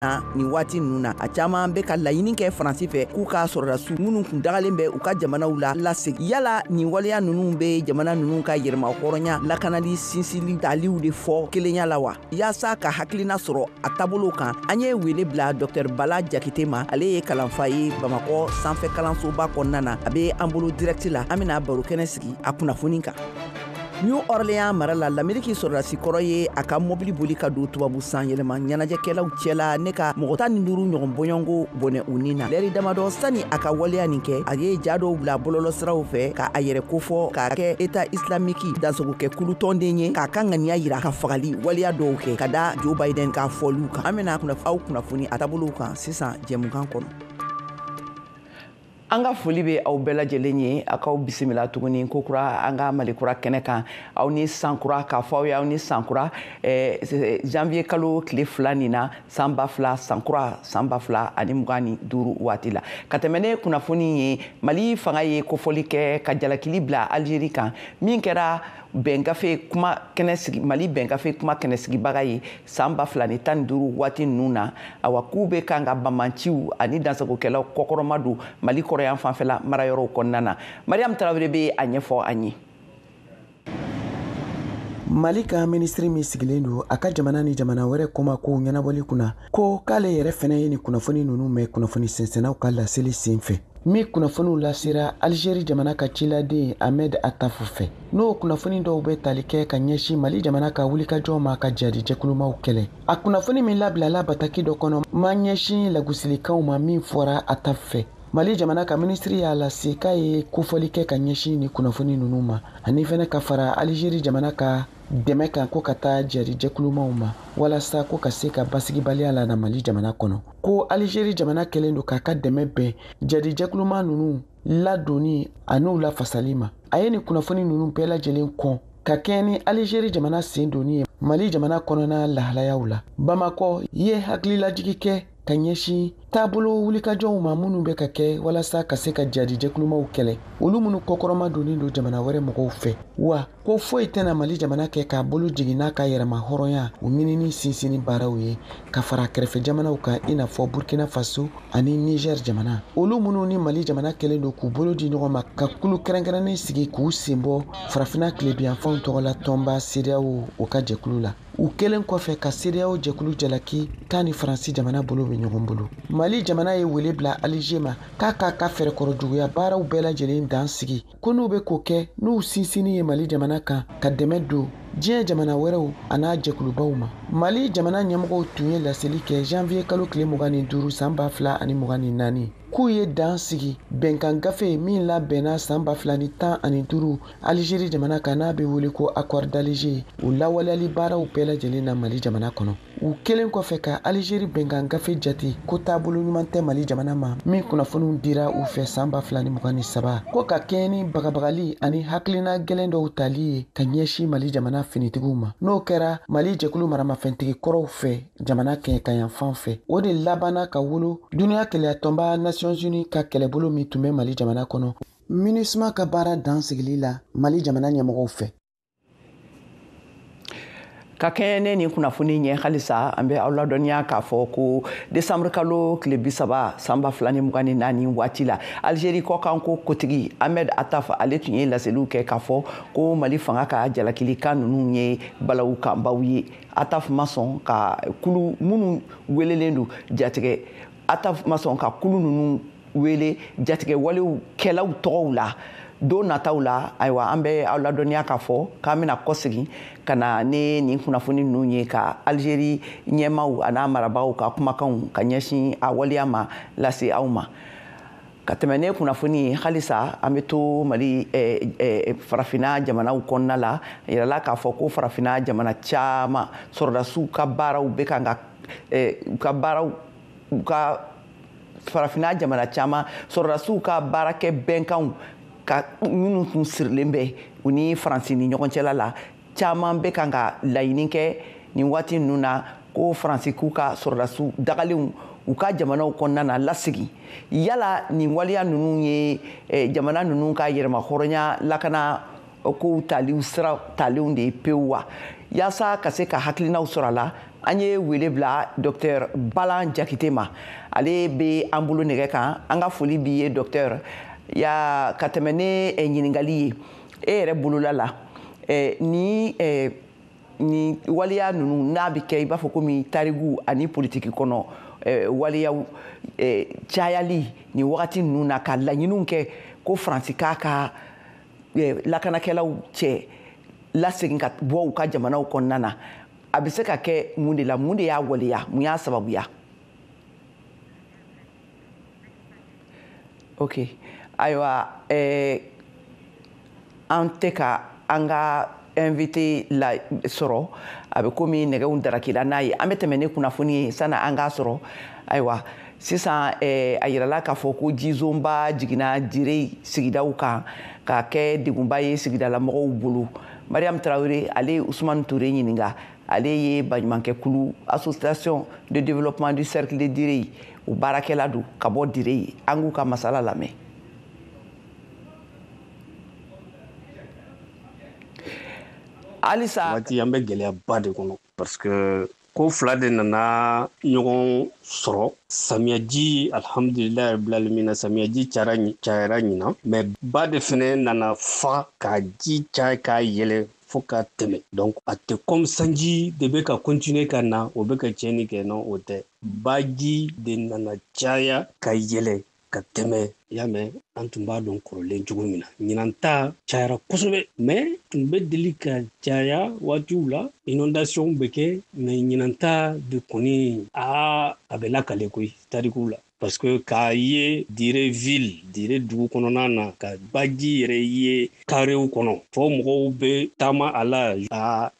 Nin waati ninnu na, a caman bɛ ka laɲini kɛ Faransi fɛ k'u ka sɔrɔdasiw minnu kun dagalen bɛ u ka jamanaw la lasegin. Yala nin waleya ninnu bɛ jamana ninnu ka yɛrɛma hɔrɔnya lakanali sinsinli taliw de fɔ kelenya la wa? Yaasa ka hakilina sɔrɔ a taabolo kan, an ye wele bila Dr Bala Jakite ma. Ale ye kalanfa ye Bamakɔ sanfɛ kalansoba kɔnɔna na. A bɛ an bolo direct la. An bɛna baro kɛnɛ sigi a kunnafoni kan. New Orleans mara la, Lameriki sɔrɔdasi kɔrɔ ye a ka mobili boli ka don tubabu san yɛlɛma ɲɛnajɛkɛlaw cɛla ne ka mɔgɔ 15 ɲɔgɔn bɔɲɔgɔnko bɔnɛ u ni na. Lɛri damadɔ sani a ka waleya nin kɛ, a ye ja dɔw bila bɔlɔlɔsiraw fɛ ka a yɛrɛ kofɔ k'a kɛ État islamique dansogokɛ kulutɔnden ye, k'a ka ŋaniya yira ka fagali waleya dɔw kɛ ka da Joe Biden ka fɔliw kan. An bɛna aw kunnafoni a taabolow kan sisan jɛmukan kɔnɔ. An ka foli bɛ aw bɛɛ lajɛlen ye, a k'aw bisimila tuguni kokura an ka Malikura kɛnɛ kan. Aw ni sankura, k'a fɔ aw ye aw ni sankura. Janvier kalo tile 2 nin na, san 2000, sankura san 2025 waati la. Ka tɛmɛ ne kunnafoni ye, Mali fanga ye kofɔli kɛ ka jalakili bila Algérie kan, min kɛra bɛngafe kuma kɛnɛ sigi, Mali bɛngafe kuma kɛnɛ sigibaga ye san 2015 waati ninnu na. Awa, k'u bɛ kan ka bamanciw ani dansagokɛlaw kɔkɔrɔma don Mali kɔrɔyan fanfɛla marayɔrɔw kɔnɔna na. Mariam Tarawele bɛ a ɲɛfɔ an ye. Mali ka minisiri min sigilen don a ka jamana ni jamana wɛrɛ kɔmakow ɲɛnabɔli kunna, ko k'ale yɛrɛ fɛnɛ ye nin kunnafoni ninnu mɛn kunnafoni sɛnsɛnnaw ka laseli sen fɛ, min kunnafoniw lasera Algérie jamana ka ciladen Ahmed Attaf fɛ. N'o kunnafoni dɔw bɛ tali kɛ ka ɲɛsin Mali jamana ka wulikajɔ ma ka jadi jɛkulumaw kɛlɛ. A kunnafoni min labilala bataki dɔ kɔnɔ ma ɲɛsin lagosilikanw ma min fɔra Attaf fɛ. Mali jamana ka minisiri y'a lase k'a ye kofɔli kɛ ka ɲɛsin ni kunnafoni ninnu ma, ani fɛnɛ ka fara Algérie jamana ka dɛmɛ kan ko ka taa jari jɛkulumaw ma walasa ko ka se ka basigibaliya lana Mali jamana kɔnɔ. Ko Algérie jamana kɛlen don k'a ka dɛmɛ bɛn jari jɛkuluma ninnu ladonni an'u lafasali ma. A ye nin kunnafoni ninnu bɛɛ lajɛlen kɔn ka kɛɲɛ ni Algérie jamana sen donni ye Mali jamana kɔnɔna lahalayaw la. Bamakɔ ye hakililajigi kɛ ka ɲɛsin taabolo wulikajɔw ma minnu bɛ ka kɛ walasa ka se ka jadi jɛkulumaw kɛlɛ, olu minnu kɔkɔrɔma donnen don jamana wɛrɛ mɔgɔw fɛ. Wa ko foyi tɛna Mali jamana kɛ k'a bolo jigin n'a ka yɛrɛma hɔrɔnya u ɲinini sinsinni baaraw ye ka fara kɛrɛfɛ jamanaw kan, i n'a fɔ Burkina Faso ani Niger jamana, olu minnu ni Mali jamana kɛlen don k'u bolo di ɲɔgɔn ma ka kulu kɛrɛnkɛrɛnnen sigi k'u sen bɔ farafinna tilebiyanfanw tɔgɔla tɔnba CEDEAO o ka jɛkulu la. U kɛlen kɔfɛ ka CEDEAO jɛkulu jalaki k'a ni Faransi jamana bolo bɛ ɲɔgɔn bolo. Mali jamana ye wele bila Alger ma k'a k'a ka fɛɛrɛkɔrɔ juguya baaraw bɛɛ lajɛlen dan sigi, ko n'u bɛ k'o kɛ n'u sinsinni ye Mali jamana kan ka dɛmɛ don diɲɛ jamana wɛrɛw an'a jɛkulubaw ma. Mali jamana ɲɛmɔgɔw tun ye laseli kɛ janvier kalo tile 25 san 2024 k'u ye dan sigi bɛnkan gafe min labɛnna san 2015 Algérie jamana kan, n'a bɛ wele ko accord d'Alger, o lawaleyali baaraw bɛɛ lajɛlen na Mali jamana kɔnɔ. U kɛlen kɔfɛ ka Algérie bɛnkan gafe jate ko taabolo ɲuman tɛ Mali jamana ma, min kunnafoniw dira u fɛ san 2023, ko ka kɛɲɛ ni bagabagali ani hakilina gɛlɛn dɔw tali ye ka ɲɛsin Mali jamana finitigiw ma, n'o kɛra Mali jɛkulu maramafɛntigi kɔrɔw fɛ jamana kɛɲɛkayanfan fɛ. O de labanna ka wolo duniya kɛlɛyatɔnba Nations Unies ka kɛlɛbolo min tun bɛ Mali jamana kɔnɔ, MINUSMA ka baara dan sigili la Mali jamana ɲɛmɔgɔw fɛ. Ka kɛɲɛ ne nin kunnafoni ɲɛ, halisa an bɛ aw ladɔnniya k'a fɔ ko desanburu kalo tile 30 san 2024 waati la, Algérie kɔkanko kotigi Ahmed Attaf, ale tun ye laseliw kɛ k'a fɔ ko Mali fanga ka jalakilikan ninnu ye balawu kanbaw ye. Attaf ma sɔn ka kulu minnu welelen don jatigɛ, Attaf ma sɔn ka kulu ninnu wele jatigɛ walew kɛlaw tɔgɔw la don nataw la. Ayiwa, an bɛ aw ladɔnniya k'a fɔ k'an bɛna kɔsegin ka na ne nin kunnafoni ninnu ye ka Algérie ɲɛmaaw a n'a marabagaw ka kumakanw ka ɲɛsin a waleya ma lase aw ma. Ka tɛmɛ ne kunnafoni ye, halisa an bɛ to Mali farafinna jamanaw kɔnɔna la. Yirala k'a fɔ ko farafinna jamana caman sɔrɔdasiw ka baaraw bɛ kan ka u ka baaraw, u ka farafinna jamana caman sɔrɔdasiw ka baarakɛ bɛnkanw ka minnu tun sirilen bɛ u ni Faransi ni ɲɔgɔn cɛla la, caman bɛ kan ka laɲini kɛ nin waati ninnu na ko Faransi k'u ka sɔrɔdasiw dagalenw u ka jamanaw kɔnɔna na lasegin. Yala nin waleya ninnu ye jamana ninnu ka yɛrɛma hɔrɔnya lakana kow taliw sira talenw de ye pewu wa? Yaasa ka se ka hakilinaw sɔrɔ a la, An ye wele bila docteur Balan Jakite ma, ale bɛ an bolo nɛgɛ kan. An ka foli b'i ye docteur. Ya ka tɛmɛ ne ɲininkali ye, e yɛrɛ bolola la, ni ni waleya ninnu n'a bɛ kɛ i b'a fɔ komi tariku ani politiki kɔnɔ waleyaw cayali nin wagati ninnu na, ka laɲiniw kɛ ko Faransi k'a ka lakanakɛlaw cɛ lasegin ka bɔ u ka jamanaw kɔnɔna na, a bɛ se ka kɛ mun de la? Mun de y'a waleya? Mun y'a sababuya? Ok, ayiwa, an tɛ ka an ka invité la sɔrɔ, a bɛ komi nɛgɛw darakila n'a ye. An bɛ tɛmɛ ni kunnafoni ye sanni an k'a sɔrɔ. Ayiwa, sisan a yirala k'a fɔ ko jizonba jiginna Dire sigidaw kan ka kɛ degunba ye sigidalamɔgɔw bolo. Mariam Traoré, ale ye Ousmane Touré ɲininka, ale ye baɲumankɛkulu Association de développement du cercle de Dire o baarakɛla don ka bɔ Dire. An k'u ka masala lamɛn. Halisa waati an bɛ gɛlɛyaba de kɔnɔ, parce que ko fila de nana ɲɔgɔn sɔrɔ. Samiyaji, alhamdulilayi rabbil alamin, samiyaji cayara ɲinan, mais ba de fɛnɛ nana fa ka ji caya k'a yɛlɛ fo ka tɛmɛ. Donc a tɛ comme sanji de bɛ ka continuer ka na, o bɛ ka tiɲɛni kɛ, non, o tɛ. Baji de nana caya ka yɛlɛ ka tɛmɛ. Y'a mɛn, an tun b'a dɔn kɔrɔlen cogo min na, ɲinan ta cayara kosɛbɛ, mais tun bɛ deli ka caya waatiw la, inondation bɛ kɛ, mais ɲinan ta de kɔni a bɛ lakale koyi tarikuw la. Parce que k'a ye Dire ville, Dire dugu kɔnɔna na, ka baji yɛrɛ ye karew kɔnɔ, fo mɔgɔw bɛ taama a la,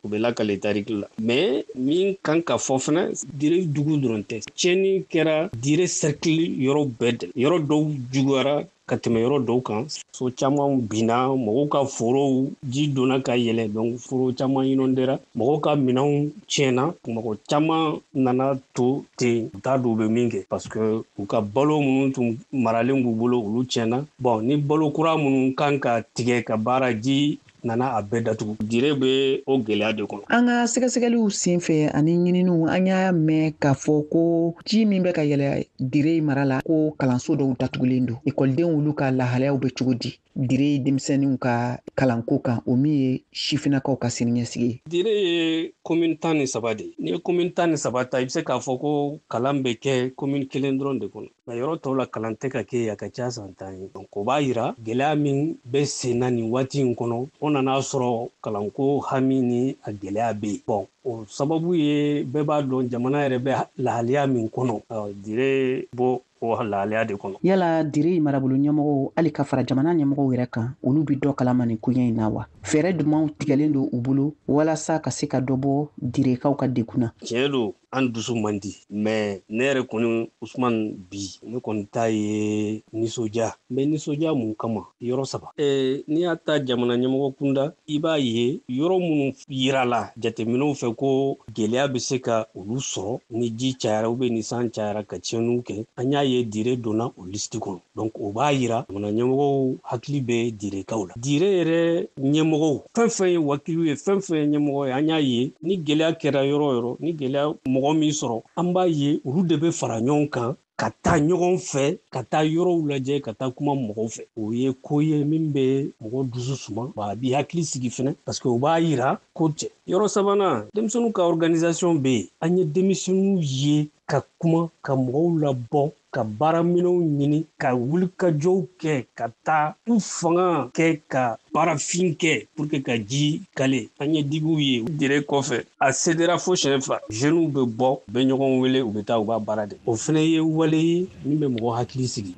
u bɛ lakale tariki la. Mais min kan ka fɔ fɛnɛ, Dire dugu dɔrɔn tɛ, tiɲɛni kɛra Dire cercle yɔrɔ bɛɛ de, yɔrɔ dɔw juguyara ka tɛmɛ yɔrɔ dɔw kan. So caman binna, mɔgɔw ka forow ji donna ka yɛlɛ, donc foro caman inondera, mɔgɔw ka minɛnw tiɲɛna, mɔgɔ caman nana to ten, u t'a dɔn u bɛ min kɛ, parce que u ka balo minnu tun maralen b'u bolo, olu tiɲɛna. Bon, ni balo kura minnu kan ka tigɛ ka baara, ji nana a bɛɛ datugu. Dire bɛ o gɛlɛya de kɔnɔ. An ka sɛgɛsɛgɛliw sen fɛ ani ɲininiw, an y'a mɛn k'a fɔ ko ji min bɛ ka yɛlɛ Dire mara la, ko kalanso dɔw datugulen don. Ekɔlidenw olu ka lahalayaw bɛ cogo di Dire denmisɛnninw ka kalanko kan, o min ye sifinnakaw ka siniɲɛsigi ye? Dire ye commune 13 de ye. N'i ye commune 13 ta, i bɛ se k'a fɔ ko kalan bɛ kɛ commune kelen dɔrɔn de kɔnɔ. Mais yɔrɔ tɔw la, kalan tɛ ka kɛ, a ka ca san 10 ye. Donc o b'a yira gɛlɛya min bɛ sen na nin waati in kɔnɔ, o nana sɔrɔ kalanko hami ni a gɛlɛya bɛ yen. Bon, o sababu ye bɛɛ b'a dɔn jamana yɛrɛ bɛ lahaliya min kɔnɔ, Dire b'o o lahaliya de kɔnɔ. Yala Dire marabolo ɲɛmɔgɔw, hali ka fara jamana ɲɛmɔgɔw yɛrɛ kan, olu bɛ dɔ kalama nin koɲɛ in na wa? Fɛɛrɛ jumɛnw tigɛlen don u bolo walasa ka se ka dɔ bɔ Direkaw ka degun na? Tiɲɛ don, an dusu man di, mais ne yɛrɛ kɔni Usman bi, ne kɔni ta ye nisɔndiya. N bɛ nisɔndiya mun kama? Yɔrɔ saba. N'i y'a ta jamana ɲɛmɔgɔ kunda, i b'a ye yɔrɔ minnu yirala jateminɛw fɛ ko gɛlɛya bɛ se ka olu sɔrɔ ni ji cayara ou bien ni san cayara ka tiɲɛniw kɛ, an y'a ye Dire donna o liste kɔnɔ. Donc o b'a yira jamana ɲɛmɔgɔw hakili bɛ Direkaw la. Dire yɛrɛ ɲɛmɔgɔw, fɛn fɛn ye wakiliw ye, fɛn fɛn ye ɲɛmɔgɔ ye, an y'a ye ni gɛlɛya kɛra yɔrɔ o yɔrɔ, ni gɛlɛya mɔgɔ min sɔrɔ, an b'a ye olu de bɛ fara ɲɔgɔn kan ka taa ɲɔgɔn fɛ, ka taa yɔrɔw lajɛ, ka taa kuma mɔgɔw fɛ. O ye ko ye min bɛ mɔgɔ dusu suma, wa a b'i hakili sigi fɛnɛ, parce que o b'a yira ko cɛ. Yɔrɔ sabanan, denmisɛnninw ka organisation bɛ yen. An ye denmisɛnninw ye ka kuma, ka mɔgɔw labɔ, ka baaraminɛnw ɲini, ka wulikajɔw kɛ, ka taa u fanga kɛ, ka baarafin kɛ pour que ka ji kale. An ye digiw ye Dire kɔfɛ, a cédera fo siɲɛ 2. Jeunes bɛ bɔ, u bɛ ɲɔgɔn wele, u bɛ taa u b'a baara de. O fɛnɛ ye wale ye min bɛ mɔgɔ hakili sigi.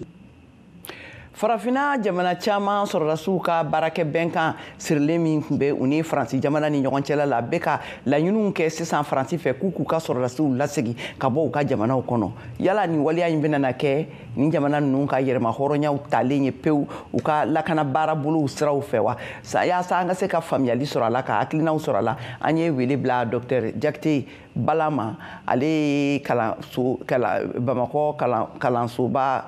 Farafinna jamana caman sɔrɔdasiw ka baarakɛ bɛnkan sirilen min tun bɛ u ni Faransi jamana ni ɲɔgɔn cɛla la, bɛ ka laɲiniw kɛ sisan Faransi fɛ k'u k'u ka sɔrɔdasiw lasegin ka bɔ u ka jamanaw kɔnɔ. Yala nin waleya in bɛna na kɛ nin jamana ninnu ka yɛrɛma hɔrɔnyaw talen ye pewu u ka lakana baarabolow siraw fɛ wa? Yaasa an ka se ka faamuyali sɔrɔ a la, ka hakilinaw sɔrɔ a la, an ye wele bila docteur Jakite Bala ma. Ale ye kalanso Bamakɔ kalansoba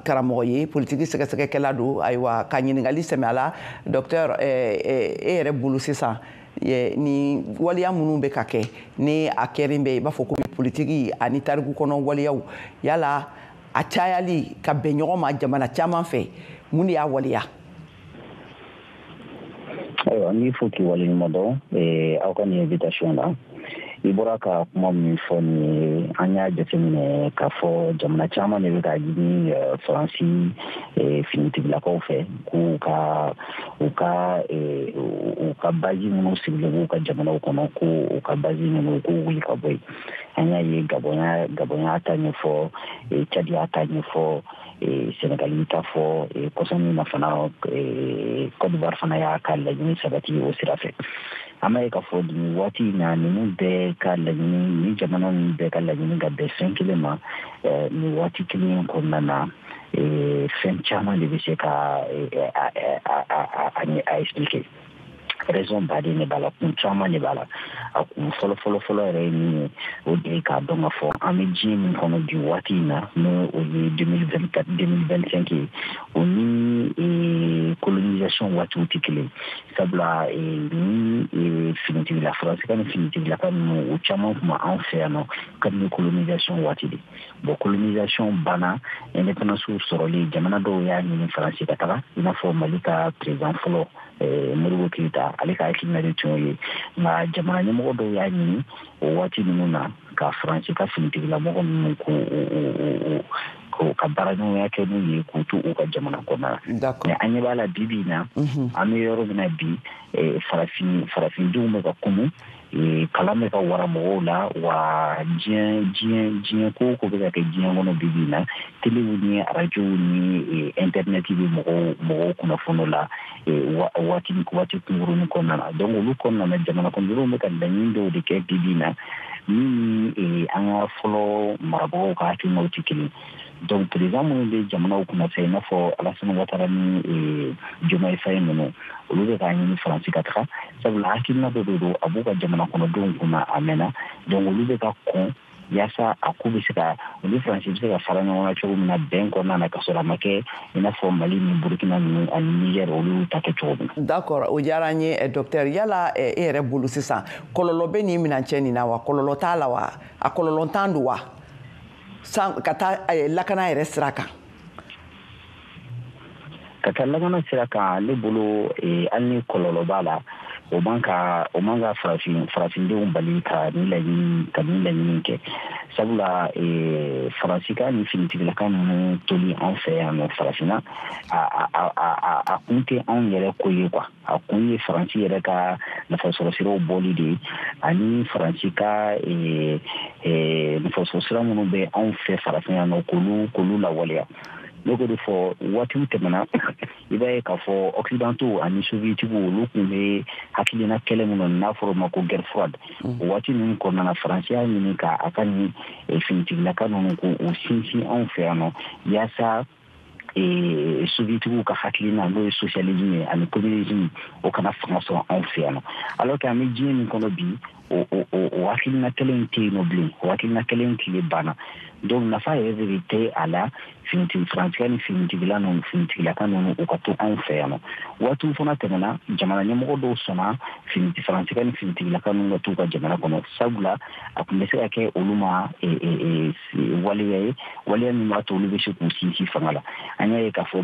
karamɔgɔ ye, politiki sɛgɛsɛgɛkɛla don. Ayiwa, ka ɲininkali sɛmɛ a la. Docteur, e yɛrɛ bolo sisan Ni waleya minnu bɛ ka kɛ, ni a kɛren bɛ i b'a fɔ ko politiki ani tariku kɔnɔ waleyaw, yala a cayali ka bɛn ɲɔgɔn ma jamana caman fɛ, mun de y'a waleya? Ayiwa, n b'i fo k'i waleɲuman dɔn aw ka nin invitation la. I bɔra ka kuma min fɔ nin ye, an y'a jateminɛ k'a fɔ jamana caman de bɛ ka ɲini Faransi finitigilakaw fɛ k'u ka u ka u ka base minnu sigilen b'u ka jamanaw kɔnɔ, ko u ka base ninnu k'u wuli ka bɔ yen. An y'a ye Gabɔn y'a ta ɲɛfɔ, Tchad y'a ta ɲɛfɔ, Sénégal ta fɔ, kɔsɔn na fana Côte d'Ivoire fana y'a ka laɲini sabati o sira fɛ. An b'a ye k'a fɔ nin waati in na, ninnu bɛɛ ka laɲini, ni jamana ninnu bɛɛ ka laɲini ka bɛn fɛn kelen ma nin waati kelen kɔnɔna na, fɛn caman de bɛ se ka a expliquer. Raison baden de b'a la, kun caman de b'a la. A kun fɔlɔ fɔlɔ fɔlɔ yɛrɛ ye min ye, o de ye k'a dɔn k'a fɔ an bɛ diɲɛ min kɔnɔ bi waati in na, n'o o ye 2024 2025 ye, o ni colonisation waatiw tɛ kelen, sabula ni finitigila Faransi ni finitigilaka ninnu, o caman tun bɛ anw fɛ yan nɔ kabini colonisation waati de. Bon, colonisation banna, indépendance sɔrɔlen, jamana dɔw y'a ɲini Faransi ka taga, i n'a fɔ Mali ka président fɔlɔ Modibo Keyita, ale ka hakilina de tun y'o ye. Nka jamana ɲɛmɔgɔ dɔw y'a ɲini o waati ninnu na ka Faransi ka finitigilamɔgɔ ninnu k'u ka baaraɲɔgɔnya kɛ n'u ye, k'u to u ka jamana kɔnɔna na. Mais an ɲɛ b'a la bi bi in na, an bɛ yɔrɔ min na bi, farafindenw bɛ ka kunu, kalan bɛ ka wara mɔgɔw la wa. Diɲɛ ko o ko bɛ ka kɛ diɲɛ kɔnɔ bi bi in na, telew ni arajow ni internet bɛ mɔgɔw kunnafoni la waati kunkurunin kɔnɔna na. Donc olu kɔnɔna na, jamana kɔnɔdenw bɛ ka laɲini dɔw de kɛ bi bi in na min ni an ka fɔlɔ marabagaw ka hakilinaw tɛ kelen. Donc président minnu bɛ jamanaw kunna sisan, i n'a fɔ Alassane Ouattara ni Diomaye Faye ninnu, olu bɛ k'a ɲini Faransi ka taga, sabula hakilina dɔ de don, a b'u ka jamana kɔnɔdenw kunna a mɛnna. Donc olu bɛ ka kɔn yaasa a ko bɛ se ka olu Faransi bɛ se ka fara ɲɔgɔn na cogo min na bɛn kɔnɔna na, ka sɔrɔ a ma kɛ i n'a fɔ Mali ni Burukina ninnu ani Niger, olu y'u ta kɛ cogo min na. D'accord, o diyara n ye, docteur. Yala e yɛrɛ bolo sisan, kɔlɔlɔ bɛ nin minɛncɛ nin na wa, kɔlɔlɔ t'a la wa, a kɔlɔlɔntan don wa, san ka taa lakana yɛrɛ sira kan? Ka taa lakana sira kan, ne bolo, hali ni kɔlɔlɔ b'a la, o man ka farafindenw bali ka nin laɲini kɛ, sabula Faransi ka ni finitigilaka ninnu toli anw fɛ yan nɔ farafinna, a kun tɛ anw yɛrɛ ko ye quoi. A kun ye Faransi yɛrɛ ka nafasɔrɔ siraw bɔli de ye, ani Faransi ka nafasɔrɔ sira minnu bɛ anw fɛ farafin yan nɔ, k'olu lawaleya. Ne ko de fɔ, waatiw tɛmɛna, i b'a ye k'a fɔ occidentaux ani soviétiques, olu tun bɛ hakilina kɛlɛ minnu na, n'a fɔra o ma ko guerre froide, o waati ninnu kɔnɔna na, Faransi y'a ɲini ka a ka nin finitigilaka ninnu k'u sinsin anw fɛ yan nɔ, yaasa soviétiques ka hakilina, n'o ye socialisme ye ani communisme, o kana fanga sɔrɔ anw fɛ yan nɔ. Alors que an bɛ diɲɛ min kɔnɔ bi, o hakilina kelen tɛ yen nɔ bilen, o hakilina kelen tile banna. Donc nafa yɛrɛ de tɛ a la finitigi Faransikɛ ni finitigila ninnu, finitigilaka ninnu, u ka to anw fɛ yan nɔ. Waatiw fana tɛmɛna, jamana ɲɛmɔgɔ dɔw sɔnna Faransikɛ ni finitigilaka ninnu ka t'u ka jamana kɔnɔ, sabula a tun bɛ se ka kɛ olu ma waleya ye, waleya min b'a to olu bɛ se k'u sinsin fanga la. An y'a ye k'a fɔ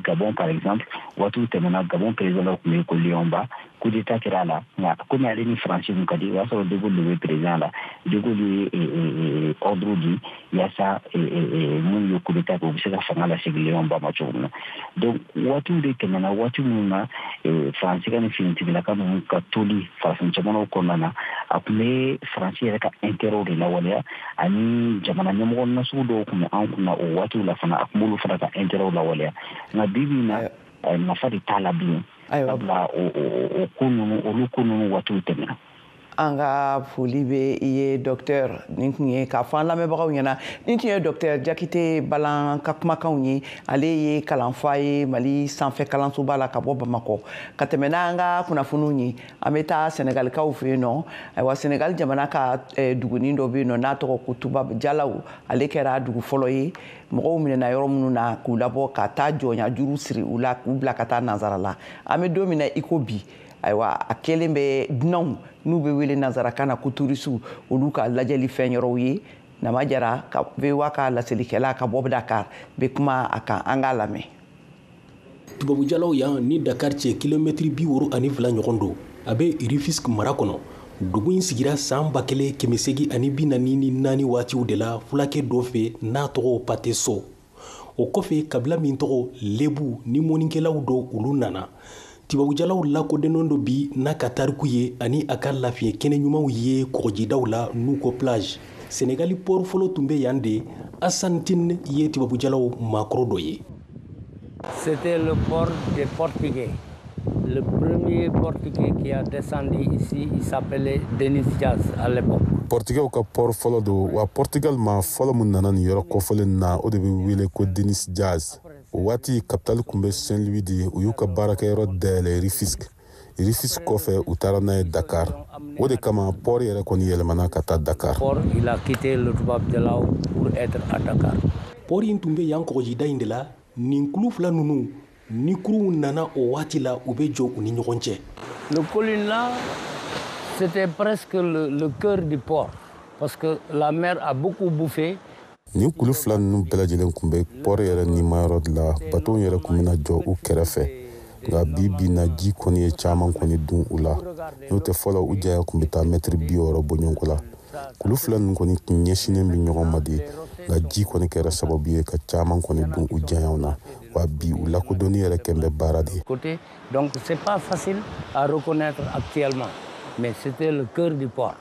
Gabon par exemple, waatiw tɛmɛna, Gabon président dɔ tun bɛ yen ko Léon Mba, coup d'état kɛra a la. Nka komi ale ni Faransi kun ka di, o y'a sɔrɔ De Gaulle de bɛ président la, De Gaulle ye ordre di yaasa minnu ye coup d'état kɛ, u bɛ se ka fanga lasegin Léon Mba ma cogo min na. Donc waatiw de tɛmɛna, waati minnu na Faransi ka ni finitigilaka ninnu ka toli farafin jamanaw kɔnɔna na, a tun bɛ Faransi yɛrɛ ka intérêt de lawaleya, ani jamana ɲɛmɔgɔ nasugu dɔw tun bɛ an kunna o waatiw la fana, a tun b'olu fana ka intérêt lawaleya. Nka bi bi in na, nafa de t'a la bilen, sabula o ko ninnu, olu ko ninnu waatiw tɛmɛna. An ka foli bɛ i ye, docteur. Nin tun ye k'a fɔ an lamɛnbagaw ɲɛna, nin tun ye docteur Jakite Balan ka kumakanw ye. Ale ye kalanfa ye Mali sanfɛ kalansoba la ka bɔ Bamakɔ. Ka tɛmɛ n'an ka kunnafoniw ye, an bɛ taa Sɛnɛgalikaw fɛ yen nɔ. Ayiwa, Sɛnɛgali jamana ka duguni dɔ bɛ yen nɔ n'a tɔgɔ ko Tuba Jalaw, ale kɛra dugu fɔlɔ ye mɔgɔw minɛna yɔrɔ minnu na k'u labɔ ka taa jɔnya juru siri u la k'u bila ka taa nansara la. An bɛ don min na i ko bi. Ayiwa, a kɛlen bɛ dunanw n'u bɛ wele nanzarakan na ko turisiw, olu ka lajɛli fɛn yɔrɔw ye. Nama Jara ka VOA ka laselikɛla ka bɔ Dakar bɛ kuma a kan, an k'a lamɛn. Tubabujalaw yan ni Dakar cɛ kilomɛtiri 62 ɲɔgɔn don. A bɛ Rufisque mara kɔnɔ. Dugu in sigira san 1844 waatiw de la fulakɛ dɔ fɛ n'a tɔgɔ Pate So. O kɔfɛ, kabila min tɔgɔ Lebu ni mɔnikɛlaw dɔ, olu nana. Tubabujalaw lakodɔnnen don bi n'a ka tariku ye ani a ka lafiɲɛ kɛnɛ ɲumanw ye kɔgɔjidaw la n'u ko plage. Senegali port fɔlɔ tun bɛ yan de. Assane Tine ye tubabujalaw maakɔrɔ dɔ ye. C'était le port des Portugais. Le premier Portugais qui a descendu ici, il s'appelait Denis Diaz à l'époque. Portugais ka port fɔlɔ don wa. Portugal ma fɔlɔ mun nana nin yɔrɔ kɔfɔlen na, o de bɛ wele ko Denis Diaz. O waati, capitale tun bɛ Saint-Louis de. U y'u ka baarakɛyɔrɔ dayɛlɛ Rufisque. Rufisque kɔfɛ, u taara n'a ye Dakar. O de kama port yɛrɛ kɔni yɛlɛmana ka taa Dakar. Port, il a quitté le Toubab Dialaw pour être à Dakar. Port in tun bɛ yan kɔgɔjida in de la. Nin kulu fila ninnu ni kuruw nana o waati la, u bɛ jɔ u ni ɲɔgɔn cɛ. Le colline là, c'était presque le cœur du port parce que la mer a beaucoup bouffé. Nin kulu fila ninnu bɛɛ lajɛlen tun bɛ port yɛrɛ nimayɔrɔ de la. Bateau yɛrɛ tun bɛna jɔ u kɛrɛfɛ, nka bi bi na, ji kɔni ye caman kɔni dun u la. N'o tɛ, fɔlɔ, u janya tun bɛ taa mɛtiri 60 bɔɲɔgɔnko la. Kulu fila ninnu kɔni tun ɲɛsinnen bɛ ɲɔgɔn ma de, nka ji kɔni kɛra sababu ye ka caman kɔni dun u janyaw na. Wa bi, u lakodɔnni yɛrɛ kɛn bɛ baara de ye. Côté, donc c'est pas facile à reconnaître actuellement, mais c'était le cœur du port.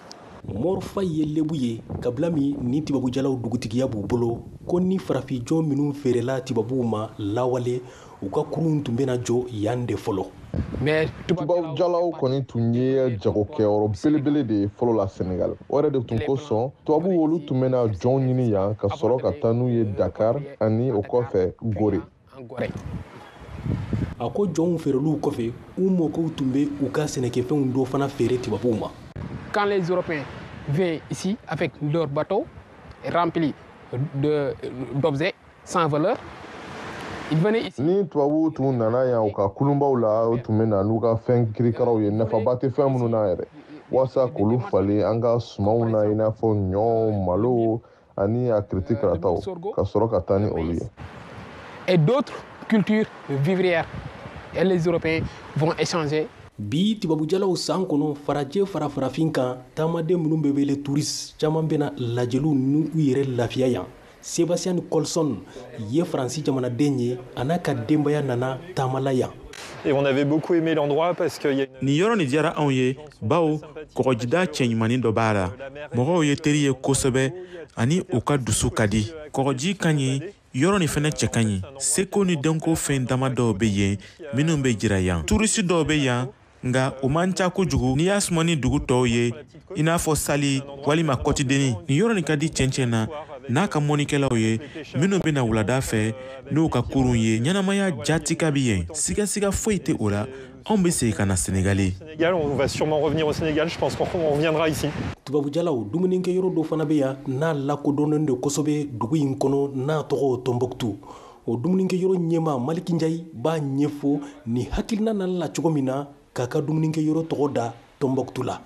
Mor Fay ye lebu ye, kabila min ni tubabujalaw dugutigiya b'u bolo, ko ni farafijɔn minnu feerela tubabuw ma lawale, u ka kurun tun bɛna jɔ yan de fɔlɔ. Mais tubabujalaw kɔni tun ye jagokɛyɔrɔ belebele de ye fɔlɔ la Senegal. O yɛrɛ de tun kosɔn, tubabuw olu tun bɛna jɔnw ɲini yan ka sɔrɔ ka taa n'u ye Dakar ani o kɔfɛ Gore. A ko jɔnw feereliw kɔfɛ, u mɔkɛw tun bɛ u ka sɛnɛkɛfɛnw dɔ fana feere tubabuw ma. Quand les Européens viennent ici avec leurs bateaux remplis d'objets sans valeur, ils venaient ici. Ni tubabuw tun nana yan u ka kulunbaw la, u tun bɛ na n'u ka fɛn kirikaraw ye, nafaba tɛ fɛn minnu na yɛrɛ, walasa k'olu falen an ka sumanw na, i n'a fɔ ɲɔ, malo ani a kiriti karataw, ka sɔrɔ ka taa ni olu ye. Et d'autres cultures vivrières. Et les Européens vont échanger. Bi, tubabujalaw san kɔnɔ, farajɛ fara farafin kan, taamaden minnu bɛ wele touriste caman bɛna lajɛliw n'u yɛrɛ lafiya yan. Sébastien Colson ye Faransi jamanaden ye, a n'a ka denbaya nana taamala yan. Et on avait beaucoup aimé l'endroit parce qu'il y a Nin yɔrɔ nin diyara anw ye, bawo kɔgɔjida cɛɲumanin dɔ b'a la. Mɔgɔw ye teri ye kosɛbɛ ani u ka dusu ka di. Kɔgɔji ka ɲi, yɔrɔ nin fɛnɛ cɛ ka ɲi. Seko ni dɔnko fɛn dama dɔw bɛ yen minnu bɛ jira yan. Turisi dɔw bɛ yan, nka o man ca kojugu n'i y'a suma ni dugu tɔw ye, i n'a fɔ Sali walima Kɔtideni. Nin yɔrɔ nin ka di cɛncɛn na n'a ka mɔnikɛlaw ye minnu bɛna wulada fɛ n'u ka kurun ye. Ɲɛnamaya jatika bɛ yen, sigasiga foyi tɛ o la. Anw bɛ segin ka na Senegali. Sénégal, on va sûrement revenir au Sénégal, je pense qu'on reviendra ici. Tubabujalaw dumunikɛyɔrɔ dɔ fana bɛ yan n'a lakodɔnnen don kosɛbɛ dugu in kɔnɔ, n'a tɔgɔ Tombouctou. O dumunikɛyɔrɔ ɲɛmaa Maliki Njayi b'a ɲɛfɔ nin hakilina nana la cogo min na k'a ka dumunikɛyɔrɔ tɔgɔ da Tombouctou la.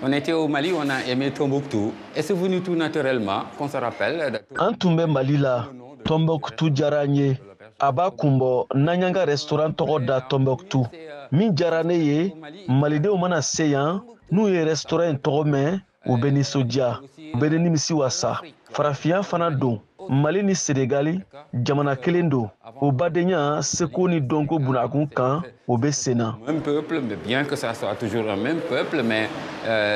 On était au Mali, on a aimé Tombouctou. Et c'est venu tout naturellement qu'on se rappelle. An tun bɛ Mali la, Tombouctou diyara an ye. A b'a kunbɔ n'an y'an ka restaurant tɔgɔ da Tombouctou. Min diyara ne ye, malidenw mana se yan, n'u ye restaurant in tɔgɔ mɛn, u bɛ nisɔndiya, u bɛ nimisi wasa. Farafinya fana don. Mali ni Senegali jamana kelen don. O badenya seko ni dɔnko bunakun kan, o bɛ sen na. Même peuple, mais bien que ça soit toujours un même peuple, mais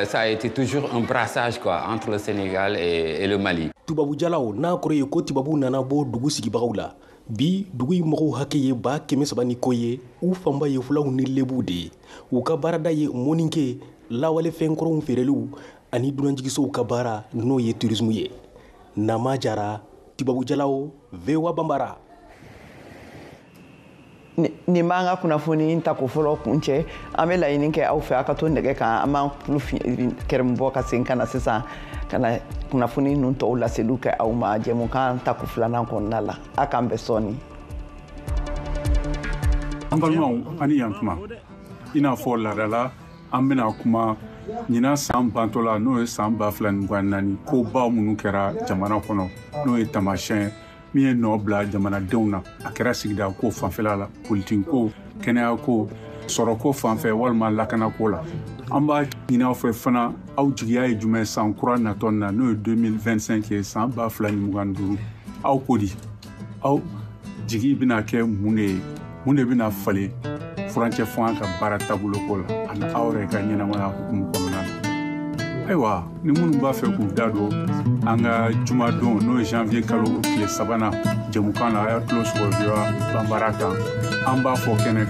ça a été toujours un brassage, quoi, entre le Sénégal et le Mali. Tubabujalaw n'a kɔrɔ ye ko tubabuw nana bɔ dugu sigibagaw la. Bi, dugu in mɔgɔw hakɛ ye 300,000 ni kɔ ye. U fanba ye fulaw ni lebuw de ye. U ka baarada ye mɔnikɛ, lawale fɛnkɔrɔw feereliw ani dunanjigisow ka baara, n'o ye tourisme ye. Nama Jara, Tubabujalaw, VOA Bambara. Nin b'an ka kunnafoni tako fɔlɔ kun cɛ. An bɛ laɲini kɛ aw fɛ, aw ka to nɛgɛ kan. An b'an tulo kɛrɛmu bɔ ka segin ka na sisan ka na kunnafoni ninnu tɔw laseliw kɛ aw ma jɛmukan tako filanan kɔnɔna la. A k'an bɛn sɔɔni. An balimaw, ani yan tuma. I n'a fɔ laadala, an bɛna kuma ɲinan san bantɔ la, n'o ye san 2024, kobaw minnu kɛra jamana kɔnɔ, n'o ye taamasiyɛn min ye nɔ bila jamanadenw na. A kɛra sigida ko fanfɛla la, politiki ko, kɛnɛya ko, sɔrɔko fanfɛ, walima lakanako la. An b'a ɲini aw fɛ fana, aw jigiya ye jumɛn san kura natɔ na, n'o ye 2025 ye, san 2025? Aw ko di, aw jigi bɛna kɛ mun de ye? Mun de bɛna falen furancɛ fanga ka baara taabolo ko la ani aw yɛrɛ ka ɲɛnamaya hukumu kɔnɔna na? Ayiwa, ni minnu b'a fɛ k'u da don an ka jumadon, n'o ye janvier kalo tile 3nan jɛmukan na, a y'a tulo sɔgɔ VOA Banbara kan, an b'a fɔ kɛnɛ.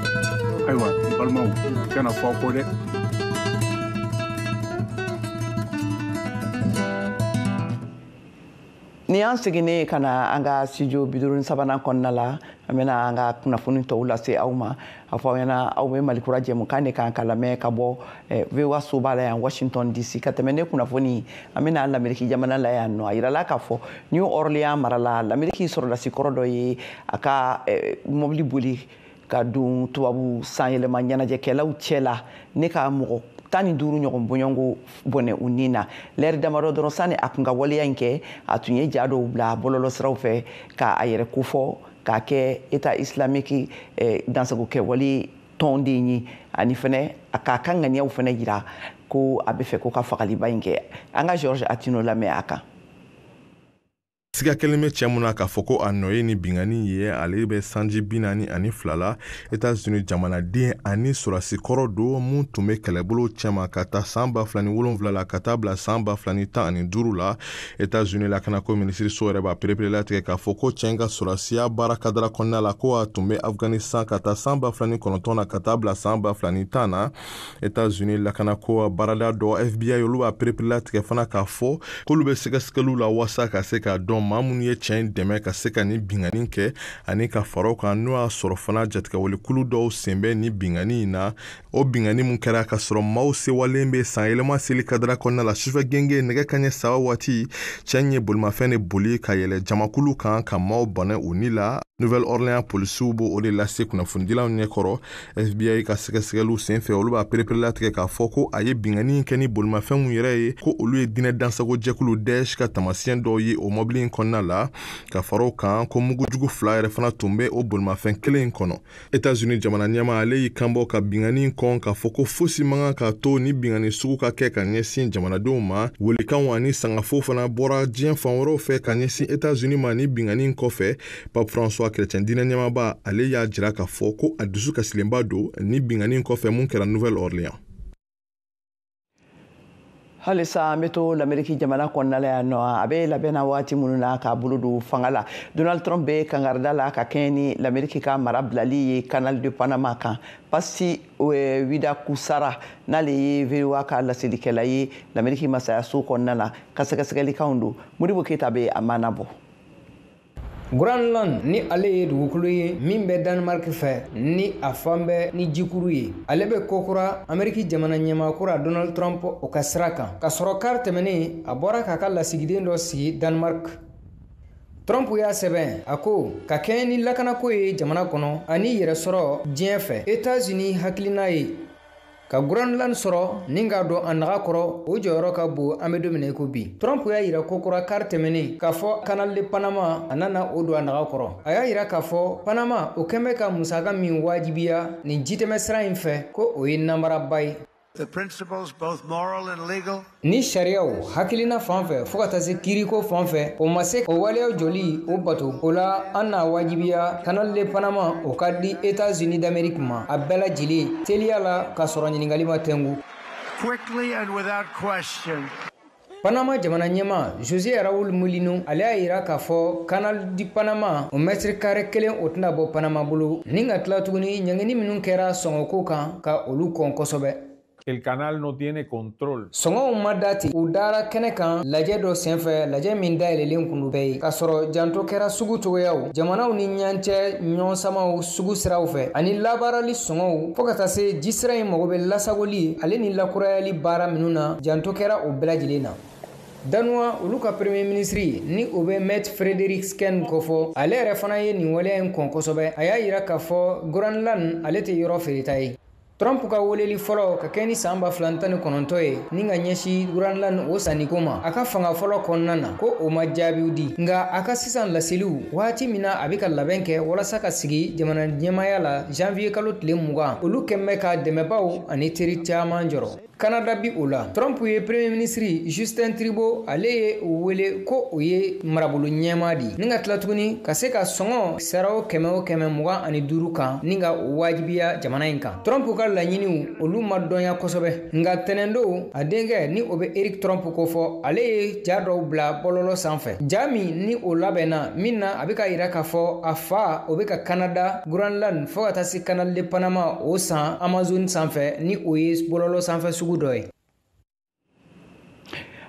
Ayiwa, balimaw, kana fɔ aw kɔ dɛ. Ni y'an seginnen ka na an ka studio 53nan kɔnɔna la, an bɛna an ka kunnafoni tɔw lase aw ma. A fɔ aw ɲɛna, aw bɛ Malikura jɛmukan de kan ka lamɛn ka bɔ VOA soba la yan, Washington DC. Ka tɛmɛ ne kunnafoni, an bɛna Lameriki jamana la yan nɔ. A yirala k'a fɔ New Orleans mara la, Lameriki sɔrɔdasi kɔrɔ dɔ ye a ka mobili boli ka don tubabu sanyɛlɛma ɲɛnajɛkɛlaw cɛ la, ne ka mɔgɔ 15 ɲɔgɔn bɔɲɔgɔnko bɔnɛ u ni na. Lɛri damadɔ dɔrɔn sani a kun ka waleya in kɛ, a tun ye ja dɔw bila bɔlɔlɔsiraw fɛ k'a yɛrɛ kofɔ k'a kɛ État islamique dansagokɛwale tɔnden ye, ani fɛnɛ a k'a ka ŋaniyaw fɛnɛ yira ko a bɛ fɛ ko ka fagaliba in kɛ. An ka Georges Attino lamɛn a kan. Siga kelen bɛ cɛ mun na k'a fɔ ko a nɔ ye ni binkanni ye, ale bɛ sanji 42 la, Etats-Unis jamanaden ani sɔrɔsi kɔrɔ don mun tun bɛ kɛlɛbolo cɛma ka taa san 2007 la ka taa bila san 2015 la. Etats-Unis lakanako minisiriso yɛrɛ b'a pereperelatigɛ k'a fɔ ko cɛ in ka sɔrɔsiya baara kadara kɔnɔna la, ko a tun bɛ Afghanistan ka taa san 2009 na ka taa bila san 2010 na. Etats-Unis lakanako baarada dɔ FBI, olu b'a pereperelatigɛ fana k'a fɔ k'olu bɛ sɛgɛsɛgɛliw la walasa ka se k'a dɔn maa minnu ye cɛ in dɛmɛ ka se ka nin binkanni kɛ, ani ka fara o kan n'o y'a sɔrɔ fana jatigɛwalekulu dɔw sen bɛ nin binkanni in na. O binkanni mun kɛra ka sɔrɔ maaw sewalen bɛ sanyɛlɛma seli kadara kɔnɔna la, sufɛ genge nɛgɛ kanɲɛ 3 waati, cɛ in ye bolimafɛn de boli ka yɛlɛ jamakulu kan ka maaw bana u ni la. Nouvelle-Orléans polisiw b'o de lase kunnafonidilaw ɲɛkɔrɔ. FBI ka sɛgɛsɛgɛliw senfɛ, olu b'a pereperelatigɛ k'a fɔ ko a ye binkanni kɛ ni bolimafɛn mun yɛrɛ ye, ko olu ye diinɛ dansago jɛkulu Daesh ka taamasiyɛn dɔw ye o mɔbili in kɔnɔna la. Ka fara o kan, ko mugujugu 2 yɛrɛ fana tun bɛ o bolimafɛn kelen in kɔnɔ. Etats-Unis jamana ɲɛmaa, ale y'i kanbɔ ka binkanni kɔn k'a fɔ ko fosi man kan k'a to ni binkanni sugu ka kɛ ka ɲɛsin jamanadenw ma. Welekanw ani sangafo fana bɔra diɲɛ fan wɛrɛw fɛ ka ɲɛsin Etats-Unis ma ni binkanni kɔfɛ. Pape François, chrétien diinɛ ɲɛmaaba, ale y'a jira k'a fɔ ko a dusu kasilenba don ni binkanni kɔfɛ mun kɛra Nouvelle-Orléans. Halisa an bɛ to Lameriki jamana kɔnɔna la yan nɔ. A bɛ labɛn na waati minnu na k'a bolo don fanga la, Donald Trump bɛ kangarida la ka kɛɲɛ ni Lameriki ka mara bilali ye Canal de Panama kan. Pasi Widakusara, n'ale ye VOA ka laselikɛla ye Lameriki masayaso kɔnɔna la, ka sɛgɛsɛgɛlikanw don. Modibo Keyita bɛ a maana bɔ. Groenland ni ale ye dugukolo ye min bɛ Danemark fɛ, ni a fan bɛɛ ni jikuru ye. Ale bɛ kokura Ameriki jamana ɲɛmaakura Donald Trump o ka sira kan. Ka sɔrɔ kari tɛmɛnen, a bɔra k'a ka lasigiden dɔ sigi Danemark. Trump y'a sɛbɛn a ko ka kɛɲɛ ni lakanako ye jamana kɔnɔ ani yɛrɛsɔrɔ diɲɛ fɛ, Etats-Unis hakilina ye ka Groenland sɔrɔ ni k'a don a naga kɔrɔ, o jɔyɔrɔ ka bon an bɛ don min na i ko bi. Trump y'a yira kokura kari tɛmɛnen k'a fɔ Canal de Panama a nana o don a naga kɔrɔ. A y'a yira k'a fɔ Panama o kɛn bɛ ka musaka min wajibiya nin jitɛmɛsira in fɛ, ko o ye namaraba ye. Ni sariyaw hakilina fan fɛ fo ka taa se kiriko fan fɛ, o ma se o waleyaw jɔli o bato. O la an n'a wajibiya Canal de Panama o ka di États-Unis d'Amérique ma a bɛɛ lajɛlen teliya la k'a sɔrɔ ɲininkali ma tɛngu. Panama jamana ɲɛmaa José Raúl Mulino, ale y'a yira k'a fɔ Canal du Panama o mètre carré kelen o tɛna bɔ Panama bolo, ni ka tila tuguni ɲangini minnu kɛra sɔngɔko kan ka olu kɔn kosɛbɛ. El canal no tiene control. Sɔngɔw ma da ten, u dara kɛnɛ kan lajɛ dɔ senfɛ, lajɛ min dayɛlɛlen kun bɛɛ ye, k'a sɔrɔ janto kɛra sugu cogoyaw, jamanaw ni ɲɔgɔn cɛ ɲɔgɔn samaw sugu siraw fɛ, ani labaarali sɔngɔw, fo ka taa se jisira in mago bɛ lasagoli ale ni lakurayali baara minnu na, janto kɛra o bɛɛ lajɛlen na. Danuwa olu ka premier ministre ni o bɛ Mette Frederiksen kofɔ, ale yɛrɛ fana ye nin waleya in kɔn kosɛbɛ. A y'a yira k'a fɔ Groenland ale tɛ yɔrɔ feereta ye. Trump ka weleli fɔlɔ ka kɛ ni san 2019 ye ni ka ɲɛsin Groenland o sanniko ma a ka fanga fɔlɔ kɔnɔna na, ko o ma jaabiw di. Nka a ka sisan laseliw, waati min na a bɛ ka labɛn kɛ walasa ka sigi jamana ɲɛmaaya la janvier kalo tile 20, olu kɛn bɛ ka dɛmɛbaaw ani teri caman jɔrɔ. Canada bi o la. Trump ye Premier ministre Justin Trudeau, ale ye o wele ko o ye marabolo ɲɛmaa di, ni ka tila tuguni ka se ka sɔngɔ sara o 100 o 125 kan, ni ka o wajibiya jamana in kan. Trump ka laɲiniw, olu ma dɔnya kosɛbɛ. Nka tɛnɛndon, a denkɛ ni o bɛ Eric Trump kofɔ, ale ye ja dɔw bila bɔlɔlɔ sanfɛ, ja min ni o labɛnna min na a bɛ ka yira k'a fɔ a fa o bɛ ka Canada, Groenland fo ka taa se Canal de Panama o san Amazon sanfɛ, ni o ye bɔlɔlɔ sanfɛ sugu dɔ ye.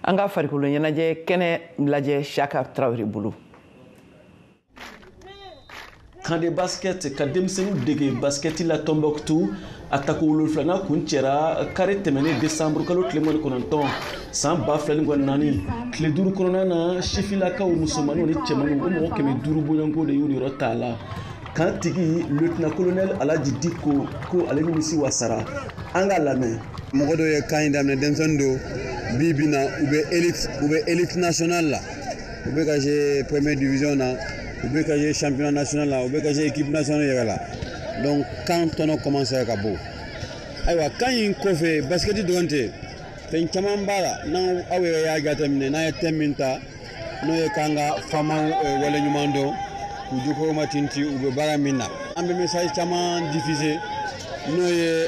An ka farikolo ɲɛnajɛ kɛnɛ lajɛ Siaka Traoré bolo. Camp de basket ka denmisɛnninw dege basketi la Tombouctou, a tako 7nan kun cɛra kari tɛmɛnen décembre kalo tile 29 san 2024. Tile 5 kɔnɔna na, sifilakaw musomaninw ni cɛmaninw, o mɔgɔ 500 bɔɲɔgɔnko de y'u yɔrɔ t'a la. Kan tigi lieutenant colonel Alhaji Dicko ko ale nimisi wasara. An k'a lamɛn. Mɔgɔ dɔw ye kan in daminɛ, denmisɛnnin don, bi bi na u bɛ élite, u bɛ élite nationale la, u bɛ ka jouer première division na, u bɛ ka jouer championnat national la, u bɛ ka jouer équipe nationale yɛrɛ la. Donc kan tɔnɔ commencé ka bɔ. Ayiwa, kan in kɔfɛ, basket dɔrɔn tɛ, fɛn caman b'a la. N'aw aw yɛrɛ y'a jateminɛ, n'a ye thème min ta, n'o ye k'an ka faamaw waleɲuman dɔn, k'u jukɔrɔma tinti u bɛ baara min na. An bɛ message caman diffuser, n'o ye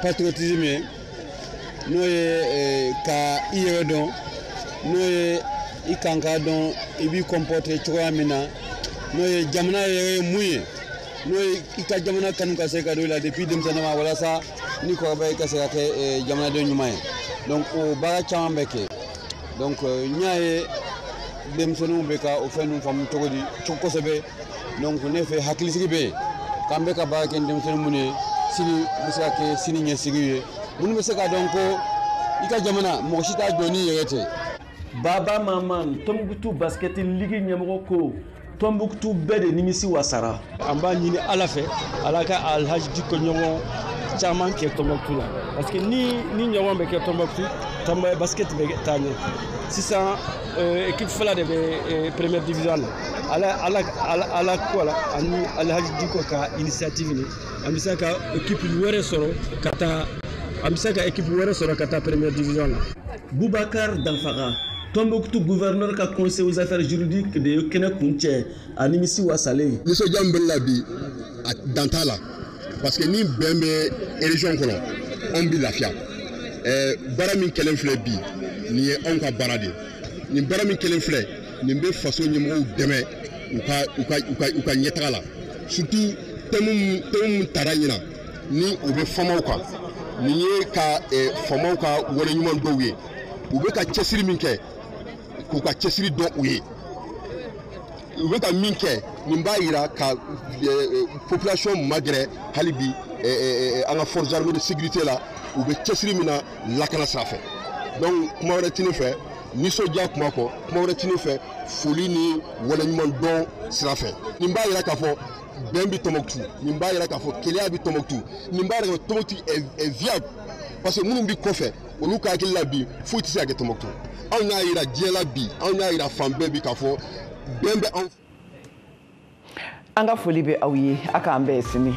patriotisme ye, n'o ye ka i yɛrɛ dɔn, n'o ye i kan k'a dɔn i b'i comporter cogoya min na, n'o ye jamana yɛrɛ ye mun ye, n'o ye i ka jamana kanu ka se ka don i la depuis denmisɛnnin ma, walasa ni kɔrɔbaya i ka se ka kɛ jamanaden ɲuman ye. Donc o baara caman bɛ kɛ. Donc n y'a ye denmisɛnninw bɛ ka o fɛn ninnu faamu cogo di kosɛbɛ. Donc ne fɛ, hakilisigi bɛ yen k'an bɛ ka baara kɛ ni denmisɛnnin minnu ye, sini bɛ se ka kɛ sini ɲɛsigi ye, minnu bɛ se k'a dɔn ko i ka jamana, mɔgɔ si t'a jɔ n'i yɛrɛ tɛ. Baba Maman, Tombouctou basket ligue ɲɛmɔgɔ, ko Tombouctou bɛɛ de nimisi wasara. An b'a ɲini Ala fɛ, Ala ka Alhaji Dicko ɲɔgɔn caman kɛ Tombouctou la, parce que ni ɲɔgɔn bɛ kɛ Tombouctou, Tombouctou basket bɛ taa ɲɛ. Sisan équipe fila de bɛ première division la. Ala ala ala ala ko la ani Alhaji Dicko ka initiative ni an bɛ se ka équipe wɛrɛ sɔrɔ ka taa, an bɛ se ka équipe wɛrɛ sɔrɔ ka taa première division la. Boubacar Danfara, Tombouctou gouverneur ka conseil aux affaires juridiques de ye kɛnɛ kuncɛ, a nimisi wasalen. Nisɔndiya min bɛ ne la bi, a dan t'a la, parce que ni bɛn bɛ région kɔnɔ, anw bɛ lafiya. Baara min kɛlen filɛ bi, nin ye anw ka baara de ye. Nin baara min kɛlen filɛ nin bɛ faso ɲɛmɔgɔw dɛmɛ u ka ɲɛtaga la, surtout thème min tara ɲinan ni o bɛ faamaw kan. Nin ye ka faamaw ka waleɲuman dɔw ye, u bɛ ka cɛsiri min kɛ, k'u ka cɛsiri dɔn u ye, u bɛ ka min kɛ. Nin b'a yira ka population magɛrɛ hali bi an ka forces armées de sécurité la, u bɛ cɛsiri min na lakana sira fɛ. Donc kuma wɛrɛ tɛ ne fɛ, nisɔndiya kuma kɔ, kuma wɛrɛ tɛ ne fɛ, foli ni waleɲuman dɔn sira fɛ. Nin b'a yira k'a fɔ bɛn bɛ Tombouctou, nin b'a yira k'a fɔ kelenya bɛ Tombouctou, nin b'a yira k'a fɔ Tombouctou est viable, parce que minnu bɛ kɔfɛ, olu ka hakili la bi foyi tɛ se ka kɛ Tombouctou. Anw y'a yira diɲɛ la bi, anw y'a yira fan bɛɛ bi k'a fɔ bɛn bɛ anw. An ka foli bɛ aw ye, a k'an bɛn sini.